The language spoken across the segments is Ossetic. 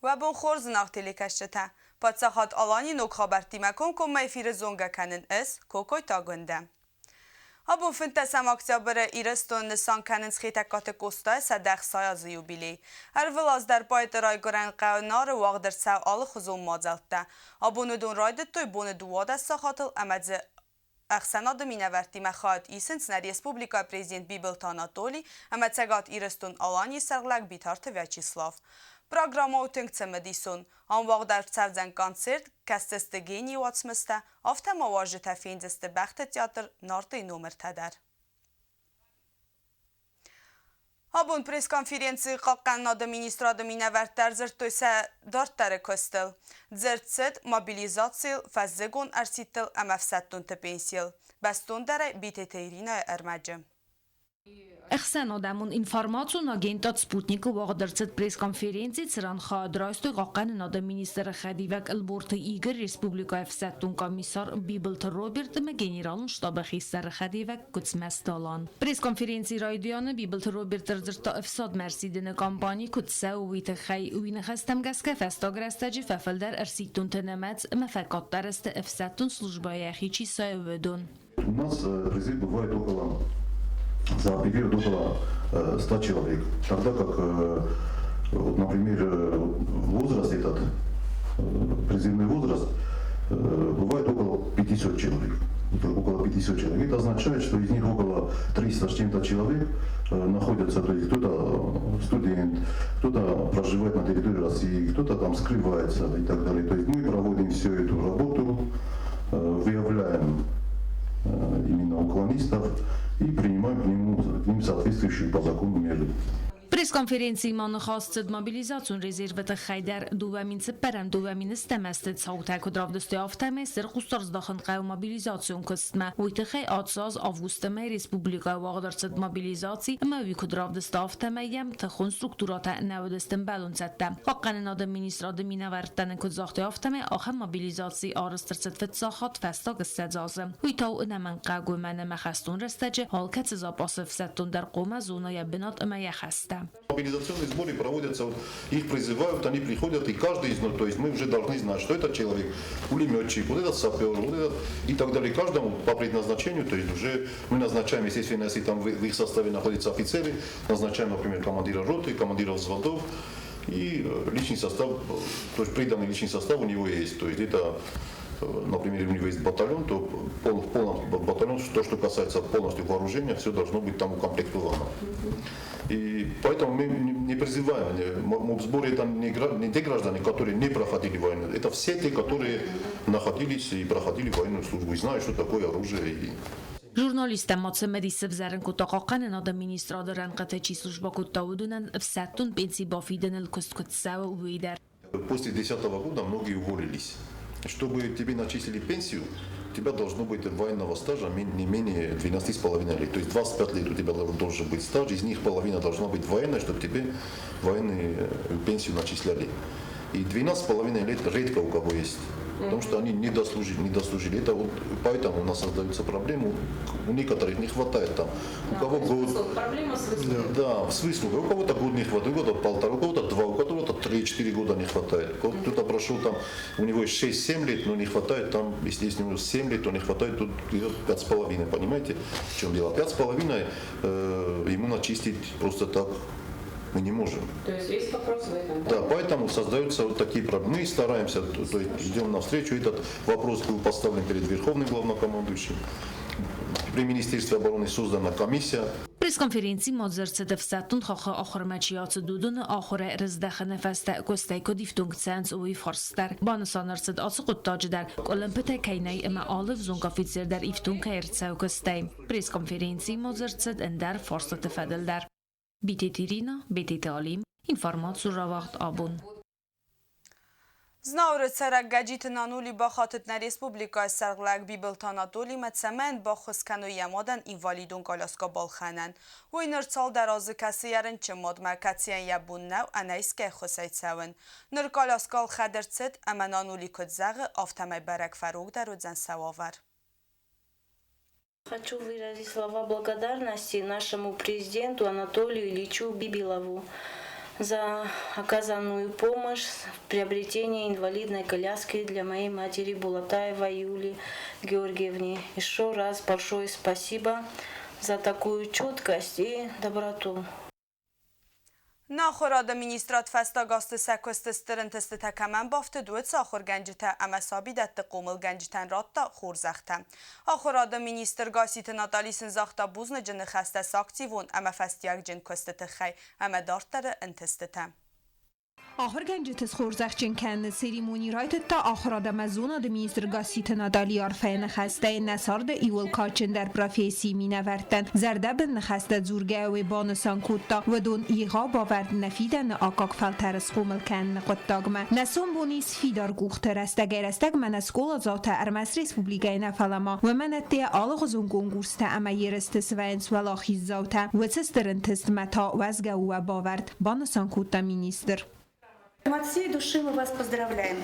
Уӕ бон хорз, зынаргъ телекӕсджытӕ! Паддзахад Аланийы ног хабӕрттимӕ комкоммӕ эфиры зонгӕ кӕнын ӕз, Кокойты Агуындӕ. Абон 15 октябры Ирыстоны нысан кӕнынц Хетӕгкаты Къостайы 160 азы юбилей. Ӕрвылаз дӕр поэты райгуырӕн хъӕу Нары уагъд ӕрцӕуы алыхуызон мадзӕлттӕ. Абон уыдон райдыдтой боны 12 сахатыл ӕмӕ дзы ӕхсӕнады минӕвӕрттимӕ хайад исынц нӕ республикӕйы президент Бибылты Анатоли ӕмӕ Цӕгат Ирыстон-Аланийы сӕргълӕг Битарты Вячеслав. Программӕ у тынг цымыдисон. Ам уагъд ӕрцӕудзӕн концерт, кӕсдзысты генийы уацмыстӕ, афтӕ ма уазджытӕ фендзысты бӕхты театр Нарты-йы номыртӕ дӕр. Абон пресс-конференцийы Хъахъхъӕнынады министрады минӕвӕрттӕ ӕрдзырдтой сӕ дарддӕры куыстыл. Дзырд цыд мобилизацийыл, фӕззыгон ӕрсидтыл ӕмӕ ӕфсӕддонты пенсийыл. Бӕстондӕрӕй Битеты Иринӕйы ӕрмӕджы. Ӕхсӕнадӕмон информацион агентад «Спутник»-ы уагъд ӕрцыд пресс-конференци, цыран хайад райстой хъахъхъӕнынады министры хӕдивӕг Ӕлборты Игорь, республикӕйы ӕфсӕддон комиссар Бибылты Роберт ӕмӕ генералон штабы хистӕры хӕдивӕг Гуыцмӕзты Алан. Пресс-конференцийы райдианы Бибылты Роберт ӕрдзырдта ӕфсадмӕ ӕрсидыны кампани куыд цӕуы, уый тыххӕй. Уый ныхӕстӕм гӕсгӕ фӕстаг рӕстӕджы фӕфылдӕр ӕрсиддонты нымӕц ӕмӕ фӕкъаддӕр сты ӕфсӕддон службӕйӕ хи чи сайы, уыдон. У нас призыв бывает около, за период около 100 человек. Тогда как, вот, например, возраст этот, призывный возраст, бывает около 500 человек. Около 500 человек. Это означает, что из них около 300 с чем-то человек находятся, то есть кто-то студент, кто-то проживает на территории России, кто-то там скрывается и так далее. То есть мы проводим всю эту работу, выявляем именно уклонистов и принимаем к ним соответствующие по закону меры. Пресс-конференцийы ма ныхас цыд мобилизацион резервы тыххӕй дӕр. 2004 2005 азты цаутӕ куыд равдыстой, афтӕмӕй стыр хъусдард здахын хъӕуы мобилизацион куыстмӕ. Уый тыххӕй ацы аз августы мӕй республикӕйы уагъд ӕрцыд мобилизаци ӕмӕ уый куыд равдыста, афтӕмӕй йӕм тыхон структурӕтӕ нӕ уыдысты ӕмбӕлон цӕттӕ. Хъахъхъӕнынады министрады минӕвӕрттӕ нын куыд загътой, афтӕмӕй ахӕм мобилизаци арӕзт ӕрцыд фыццаг хатт фӕстаг 20 азы. Уый та у ӕнӕмӕнгхъӕуӕг, уымӕн ӕмӕ хӕстон рӕстӕджы алкӕцы запасы ӕфсӕддон дӕр хъуамӕ зона йӕ бынат ӕмӕ йӕ хӕстӕ. Мобилизационные сборы проводятся, вот, их призывают, они приходят, и каждый из них, то есть мы уже должны знать, что этот человек пулеметчик, вот этот сапер, вот этот и так далее. Каждому по предназначению, то есть уже мы назначаем, естественно, если там в их составе находятся офицеры, назначаем, например, командира роты, командира взводов, и личный состав, то есть приданный личный состав у него есть. То есть это, например, у него есть батальон, то в полном батальон, то, что касается полностью вооружения, все должно быть там укомплектовано. И поэтому мы не призываем, мобсборы это не те граждане, которые не проходили войну, это все те, которые находились и проходили военную службу и знают, что такое оружие. И Журналисттӕ ма цымыдис сывзӕрын кодта хъахъхъӕнынады министрады рӕнхъыты чи службӕ кодта, уыдонӕн ӕфсӕддон пенси бафидыныл куыст куыд цӕуы, уый дӕр. После 2010 года многие уволились. Чтобы тебе начислили пенсию, у тебя должно быть военного стажа не менее 12,5 лет. То есть 25 лет у тебя должен быть стаж, из них половина должна быть военная, чтобы тебе военную пенсию начисляли. И 12,5 лет редко у кого есть. Потому что они не дослужили, не дослужили. Это вот поэтому у нас создаются проблемы. У некоторых не хватает там. У кого год. Проблема с выслугой. Да, с выслугой. У кого-то год не хватает, у кого-то полтора, у кого-то два, у кого-то 3-4 года не хватает. Кто-то прошел там, у него есть 6-7 лет, но не хватает там, если есть у него 7 лет, то не хватает тут где-то 5,5, понимаете, в чем дело? 5,5 ему начистить просто так мы не можем. То есть весь вопрос в этом? Да, поэтому создаются вот такие проблемы. Мы стараемся, то есть идем навстречу. Этот вопрос был поставлен перед Верховным главнокомандующим. При Министерстве обороны создана комиссия. Пресс-конференцийы ма дзырд цыд ӕфсӕддон хаххы ахуырмӕ чи ацыд, уыдоны ахуырӕй рыздӕхыны фӕстӕ куыстӕй куыд ифтонг цӕуынц, уый фарст дӕр. Банысан ӕрцыд ацы хъуыддаджы дӕр къуылымпытӕ кӕй нӕй ӕмӕ алы ӕвзонг офицер дӕр ифтонг кӕй ӕрцӕуы куыстӕй. Пресс-конференцийы ма дзырд цыд ӕндӕр фарстыты фӕдыл дӕр. Битеты Ирина, Бететы Алим, информаци рауагъд абон. Знауыры цӕрӕг Гӕджиты Нанули бахатыд нӕ республикӕйы сӕргълӕг Бибылты Анатолимӕ, цӕмӕн баххуыс кӕной йӕ мадӕн инвалидон коляскӕ балхӕнӕн. Уый ныр цалдӕр азы кӕсы йӕ рынчын мадмӕ, кӕцыйӕн йӕ бон нӕу ӕнӕисгӕ ӕххуысӕй цӕуын. Ныр коляскӕ ӕлхӕд ӕрцыд ӕмӕ Нанули куыд зӕгъы, афтӕмӕй бӕрӕг фӕрогдӕр уыдзӕн сӕ уавӕр. Хочу выразить слова благодарности нашему президенту Анатолию Ильичу Бибилову. за оказанную помощь в приобретении инвалидной коляски для моей матери Булатаева Юлии Георгиевны. Еще раз большое спасибо за такую четкость и доброту. Нӕ Ахуырады министрад фӕстаг азты сӕ куысты стыр ӕнтыстытӕ кӕмӕн бафтыд, уыцы ахуыргӕнджытӕ ӕмӕ сабидӕтты хъомылгӕнджытӕн радта хорзӕхтӕ. Ахуырады министр Гасситы Натали сын загъта бузныджы ныхӕстӕ сӕ активон ӕмӕ фӕстиуӕгджын куысты тыххӕй ӕмӕ дарддӕры ӕнтыстытӕ. Ахуыргӕнджыты схорзӕхджын кӕныны церемони райдыдта ахуырад ӕмӕ зонады министр Гасситы Наталийы арфӕйы ныхӕстӕй нӕ царды иууыл кадджындӕр профессийы минӕвӕрттӕн зӕрдӕбын ныхӕстӕ дзургӕйӕ уый банысан кодта, уыдон егъау бавӕрд нӕ фидӕны аккаг фӕлтӕры схъомыл кӕныны хъуыддагмӕ. Нӕ сомбон ис фидар къухты рӕстӕгӕй-рӕстӕгмӕ нӕ скъоладзаутӕ ӕрмӕст республикӕйы нӕ, фӕлӕ ма уымӕн ӕдде алыгъуызон конкурстӕ ӕмӕ ерысты свӕййынц уӕлахиздзаутӕ. Уыцы стыр ӕнтыстмӕ та уӕзгӕ у уӕ бавӕрд, банысан кодта министр. От всей души мы вас поздравляем.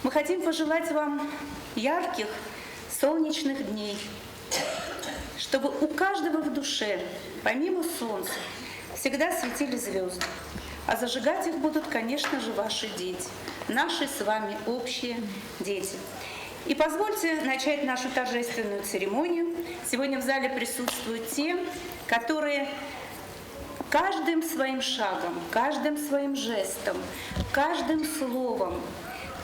Мы хотим пожелать вам ярких, солнечных дней, чтобы у каждого в душе, помимо солнца, всегда светили звезды. А зажигать их будут, конечно же, ваши дети, наши с вами общие дети. И позвольте начать нашу торжественную церемонию. Сегодня в зале присутствуют те, которые каждым своим шагом, каждым своим жестом, каждым словом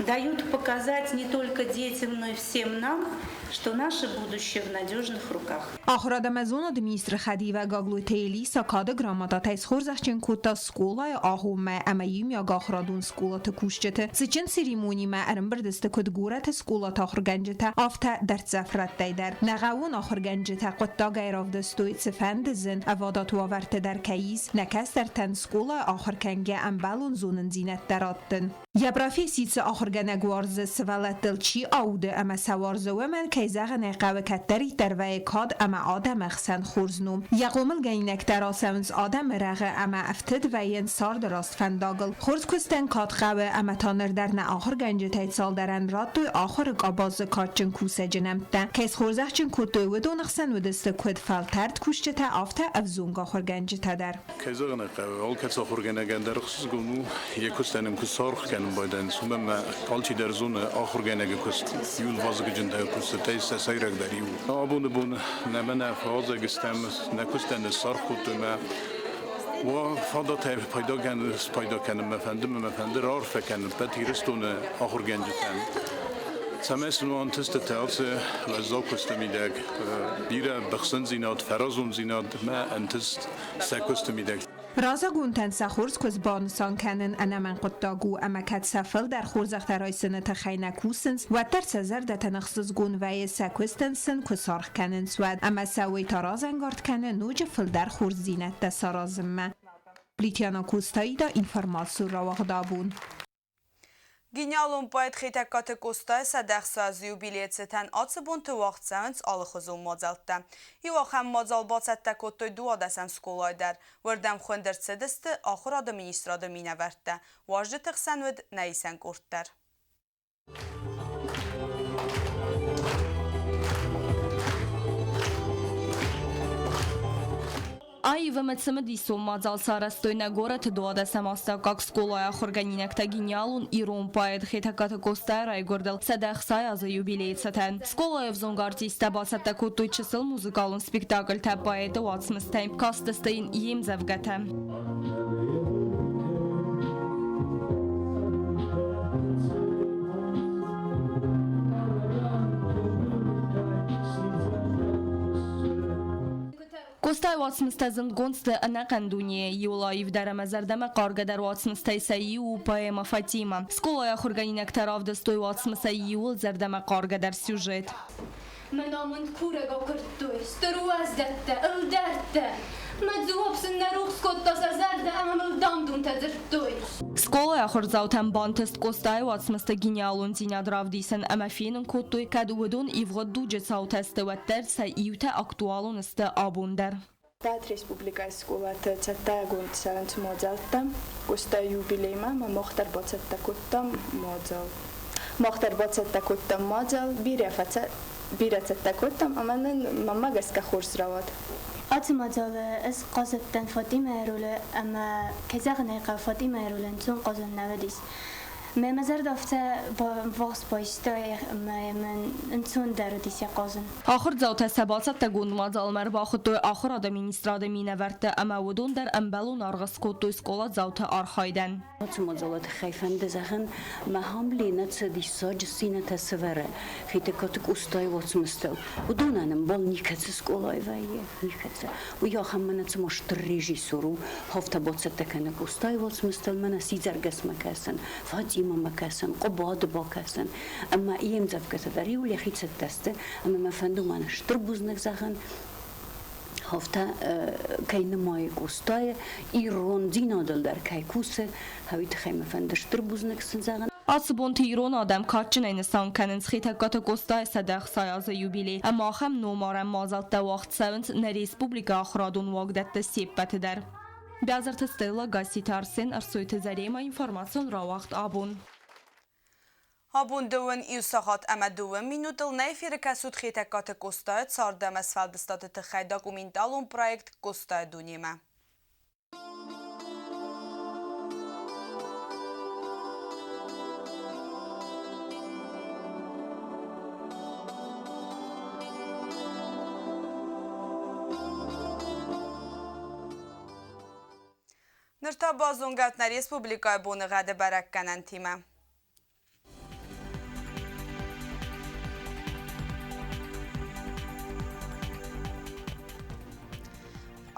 дают показать не только детям, но и всем нам, что наше будущее в надежных руках. Ахуырад ӕмӕ зонады министры хӕдивӕг Гаглойты Элиса кады грамотатӕй схорзӕхджын кодта скъолайы агъоммӕ ӕмӕ иумиагахуырадон скъолаты кусджыты. Цытджын церемонимӕ ӕрӕмбырд сты куыд горӕты скъолаты ахуыргӕнджытӕ, афтӕ дӕрддзӕф рӕттӕй дӕр. Нӕ хъӕууон ахуыргӕнджытӕ хъуыддагӕй равдыстой, цыфӕнды зын, ӕвадат уавӕрты дӕр кӕй ис, нӕ кӕстӕртӕн скъолайы ахуыр кӕнгӕ ӕмбӕлон зонындзинӕдтӕ раттын. Йӕ професси цы ахуыргӕнӕг уарзы, сывӕллӕттыл чи ауды ӕмӕ сӕ уарзы, уымӕн, кӕй зӕгъын ӕй хъӕуы, кӕддӕриддӕр вӕййы кад ӕмӕ адӕмы хсӕн хорз ном. Йӕ хъомылгӕнинӕгтӕ рацӕуынц адӕмы рӕгъы ӕмӕ ӕфтыд вӕййынц царды раст фӕндагыл. Хорз куыстӕн кад хъӕуы ӕмӕ та ныр дӕр нӕ ахуыргӕнджытӕй цалдӕрӕн радтой ахуыры къабазы кадджын кусӕджы нӕмттӕ. Кӕй схорзӕхджын кодтой, уыдоны хсӕн уыдысты куыд фӕлтӕрд кусджытӕ, афтӕ ӕвзонг ахуыргӕнджытӕ дӕр. Кӕй зӕгъын ӕй хъӕуы, алкӕцы ахуыргӕнӕгӕн дӕр ӕхсызгон у йӕ куыстӕн ын куы саргъ кӕнын байдайынц, уымӕн ӕмӕ алчидӕр зоны ахуыргӕнӕджы куыст иуыл вазыгджындӕр куыстытӕй сӕ сӕйрагдӕр иу. Абоны бон нӕ мӕнӕ фӕуазӕг стӕм, нӕ куыстӕн саргъ кодтой ӕмӕ уӕ фадатӕй спайда кӕнын мӕ фӕнды, мӕ фӕнды раарфӕ кӕнын ӕппӕт Ирыстоны ахуыргӕнджытӕн, цӕмӕй сын уа ӕнтыстытӕ ацы уӕззау куысты мидӕг, бирӕ быхсындзинад, фӕразондзинад ӕмӕ ӕнтыст сӕ куысты мидӕг. Разагонтӕн сӕ хорз куыст банысан кӕнын ӕнӕмӕнгхъуыддаг у ӕмӕ кӕд сӕ фылдӕр хорзӕхтӕ райсыны тыххӕй нӕ кусынц, уӕддӕр сӕ зӕрдӕтӕн ӕхсызгон вӕййы сӕ куыстӕн сын куы саргъ кӕнынц, уӕд ӕмӕ сӕ уый та разӕнгард кӕны ноджы фылдӕр хорздзинӕдтӕ саразынмӕ. Литьяна Кустаида информацийы рауагъдабон. Гениалон поэт Хетӕгкаты Къостайы 106 юбилейы цытӕн ацы бонты уагъд цӕуынц алыхуызон мадзӕлттӕ. Иу ахӕм мадзал бацӕттӕ кодтой дыууадӕсӕм скъолайы дӕр. Уырдӕм хуынд ӕрцыдысты Ахуырады министрады минӕвӕрттӕ. Уазджыты хсӕн уыд нӕ исӕн къорд дӕр. Аив ӕмӕ цымыдисон мадзал сарӕзтой нӕ горӕты дыууадӕсӕм астӕуккаг скъолайы ахуыргӕнинӕгтӕ гениалон ирон поэт Хетӕгкаты Къостайы райгуырдыл 160 азы юбилейы цытӕн. Скъолайы ӕвзонг артисттӕ бацӕттӕ кодтой чысыл музыкалон спектакльтӕ поэты уацмыстӕй, кастысты йын йе мдзӕвгӕтӕ. Къостайы уацмыстӕ зындгонд сты ӕнӕхъӕн дунейы. Иуыл аивдӕр ӕмӕ зӕрдӕмӕ хъаргӕдӕр уацмыстӕй сӕ иу у поэмӕ «Фатима». Скъолайы ахуыргӕнинӕгтӕ равдыстой уацмысӕй иуыл зӕрдӕмӕ хъаргӕдӕр сюжет. Мӕн амонд курӕгау куырдтой стыр уӕздӕттӕ, ӕлдӕрттӕ. Мӕ дзуапп сын нӕ рухс кодта сӕ зӕрдӕ ӕмӕ мыл дам-думтӕ дзырдтой. Скъолайы ахуырдзаутӕн бантыст Къостайы уацмысты гениалондзинад равдисын ӕмӕ фенын кодтой, кӕд уыдон ивгъуыд дуджы цаутӕ сты, уӕддӕр сӕ иутӕ актуалон сты абон дӕр. Ӕппӕт республикӕйы скъолаты цӕттӕгонд цӕуынц мадзӕлттӕ. Къостайы юбилеймӕ ма мах дӕр бацӕттӕ кодтам мадзал. Мах дӕр бацӕттӕ кодтам мадзал, бирӕ, бирӕ цӕттӕ кодтам ӕмӕ нын мӕнмӕ гӕсгӕ хорз рауад. Ацы мадзалы ӕз хъазыдтӕн Фатимӕйы ролы ӕмӕ, кӕй зӕгъын ӕй хъӕуы, Фатимӕйы ролы ӕнцон хъазӕн нӕ уыдис. Мӕ мӕ зӕрдӕ афтӕ ввахс байста ӕмӕ мын ӕнцондӕр уыдис йӕ хъазын. Ахуырдзаутӕ сӕ бацӕттӕгонд мадзалмӕ ӕрбахуыдтой ахуырады министрады минӕвӕртты ӕмӕ уыдон дӕр ӕмбӕлон аргъ скодтой скъоладзауты архайдӕн. Ацы мадзалы тыххӕй фӕнды зӕгъын, махӕн Ленӕ цы диссаджы сценӕтӕ сӕвӕры Хетӕгкаты Къостайы уацмыстыл, уыдонӕн ӕмбал никӕцы скъолайы вӕййы, никӕцы. Уый ахӕм мӕнӕ цыма стыр режиссер у, афтӕ бацӕттӕ кӕны Къостайы уацмыстыл, мӕнӕ Сидзӕргӕсмӕ кӕсын, Фатимӕмӕ кӕсын, Хъуыбады бакӕсын. Ӕмӕ йе мдзӕвгӕтӕ дӕр иу йӕхи цӕттӕ сты, ӕмӕ мӕ фӕнды уымӕн стыр бузныг зӕгъын, афтӕ кӕй нымайы Къостайы, ирондзинадыл дӕр кӕй кусы, уый тыххӕй мӕ фӕнды стыр бузныг сын зӕгъын. Ацы бонты ирон адӕм кадджынӕй нысан кӕнынц Хетӕгкаты Къостайы 160 азы юбилей ӕмӕ ахӕм номарӕн мадзӕлттӕ уагъд цӕуынц нӕ республикӕйы ахуырадон уагдӕтты се ппӕты дӕр. Бязырты Стелла, Гасситы Арсен, Ӕрсойты Заремӕ, информацион рауагъд абон. Абон дыууын иу сахат ӕмӕ дыууын минутыл нӕ эфиры кӕсут Хетӕгкаты Къостайы цард ӕмӕ сфӕлдыстады тыххӕй документалон проект Къостайы дунемӕ. Ныр та базонгӕ нӕ республикӕйы боныгъӕды бӕрӕггӕнӕнтимӕ.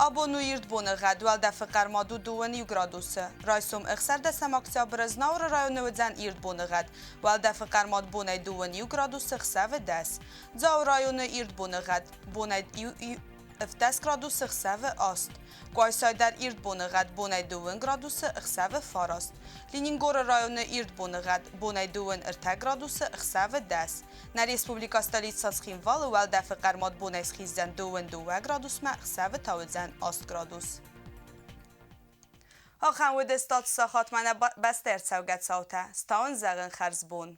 Абон у ирд боныгъӕд, уӕлдӕфы хъӕрмад у дыууын иу градусы. Райсом ӕхсӕрдӕсӕм октябры Знауыры районы уыдзӕн ирд боныгъӕд. Уӕлдӕфы хъӕрмад бонӕй дыууын иу градусы, ӕхсӕвы дӕс. Дзауы районы ирд боныгъӕд, бонӕй 17 градусы, ӕхсӕвы аст. Къуайсай дӕр ирд боныгъӕд бонӕй дыууын градусы, ӕхсӕвы фараст. Ленингоры районы ирд боныгъӕд бонӕй дыууын ӕртӕ градусы, ӕхсӕвы дӕс. Нӕ республикӕ столицӕ Цхинвалы уӕлдӕфы хъӕрмад бонӕй схиздзӕн дыууын дыууӕ градусмӕ, ӕхсӕвы та уыдзӕн аст градус. Ахӕм уыд статус сахатмӕ нӕ бӕстӕ ӕрцӕугӕ цаутӕ. Стауын зӕгъын хӕрзбон.